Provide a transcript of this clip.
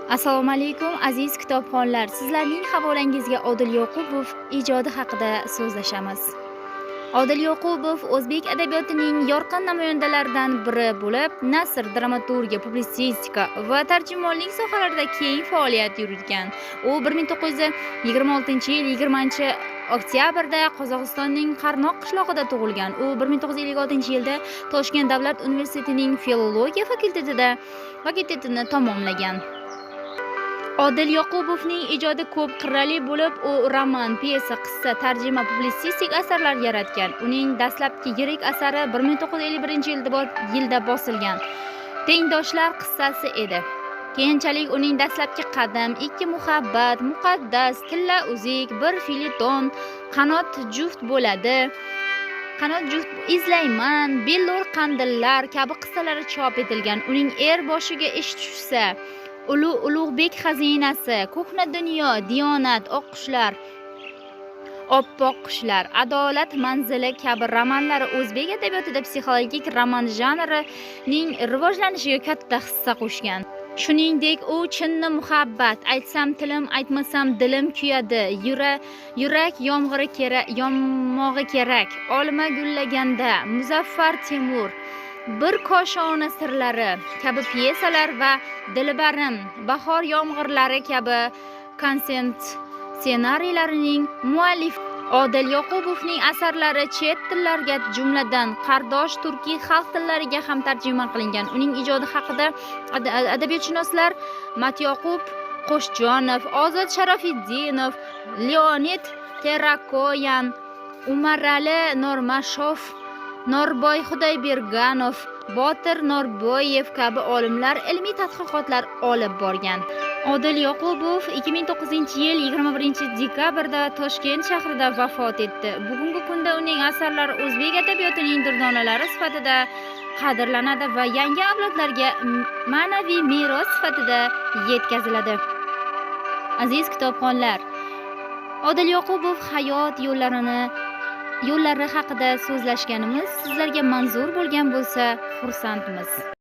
Assalomu alaykum, aziz kitobxonlar. Sizlarning havolangizga Odil Yoqubov ijodi haqida so'zlashamiz. Odil Yoqubov o'zbek adabiyotining yorqin namoyandalaridan biri bo'lib, nasr, dramaturgiya, publitsistika va tarjimonlik sohalarida keng faoliyat yuritgan. U 1926-yil 20-oktyabrda Qozog'istonning Qarnoq qishlog'ida tug'ilgan. U 1956-yilda Toshkent davlat universitetining filologiya fakultetini tamomlagan. Odil Yoqubovning ijodi ko'p qirrali bo'lib, u roman, pyesa, qissa, tarjima, publitsistik asarlar yaratgan. Uning dastlabki yirik asari 1951-yilda bosilgan "Tengdoshlar qissasi" edi. Keyinchalik uning "Dastlabki qadam", "Ikki muhabbat", "Muqaddas", "Tilla uzuk", "Bir feleton", "Qanot juft bo'ladi", "Qanot juft izlayman", "Billur qandillar" kabi qissalari chop etilgan. Uning "Er boshiga ish tushsa", "Ulug'bek xazinasi", "Ko'hna dunyo", "Diyonat", "Oq qushlar, oppoq qushlar", "Adolat manzili" kabi romanlari o'zbek adabiyotida psixologik roman janrining rivojlanishiga katta hissa qo'shgan. Shuningdek, u "Chinni muhabbat", "Aytsam tilim, aytmasam dilim kuyadi", "Yurak yomg'iri kerak, yonmog'i kerak", "Olma gullaganda", "Muzaffar Temur", "Bir koshona sirlari" kabi pyesalar va "Dilbarim", "Bahor yomg'irlari" kabi konsert ssenariylarining muallifi. Odil Yoqubovning asarlari chet tillarga, jumladan, qardosh turkiy xalq tillariga ham tarjima qilingan. Uning ijodi haqida adabiyotshunoslar Matyoqub Qo'shjonov, Ozod Sharofiddinov, Leonid Terakoyan, Umarali Normashov, Norboy Xudoyberganov, Botir Norboyev kabi olimlar ilmiy tadqiqotlar olib borgan. Odil Yoqubov 2009-yil 21-dekabrda Toshkent shahrida vafot etdi. Bugungi kunda uning asarlari o'zbek adabiyotining durdonalari sifatida qadrlanadi va yangi avlodlarga ma'naviy meros sifatida yetkaziladi. Aziz kitobxonlar, Odil Yoqubov hayot yo'llari haqida so'zlashganimiz sizlarga manzur bo'lgan bo'lsa, xursandmiz.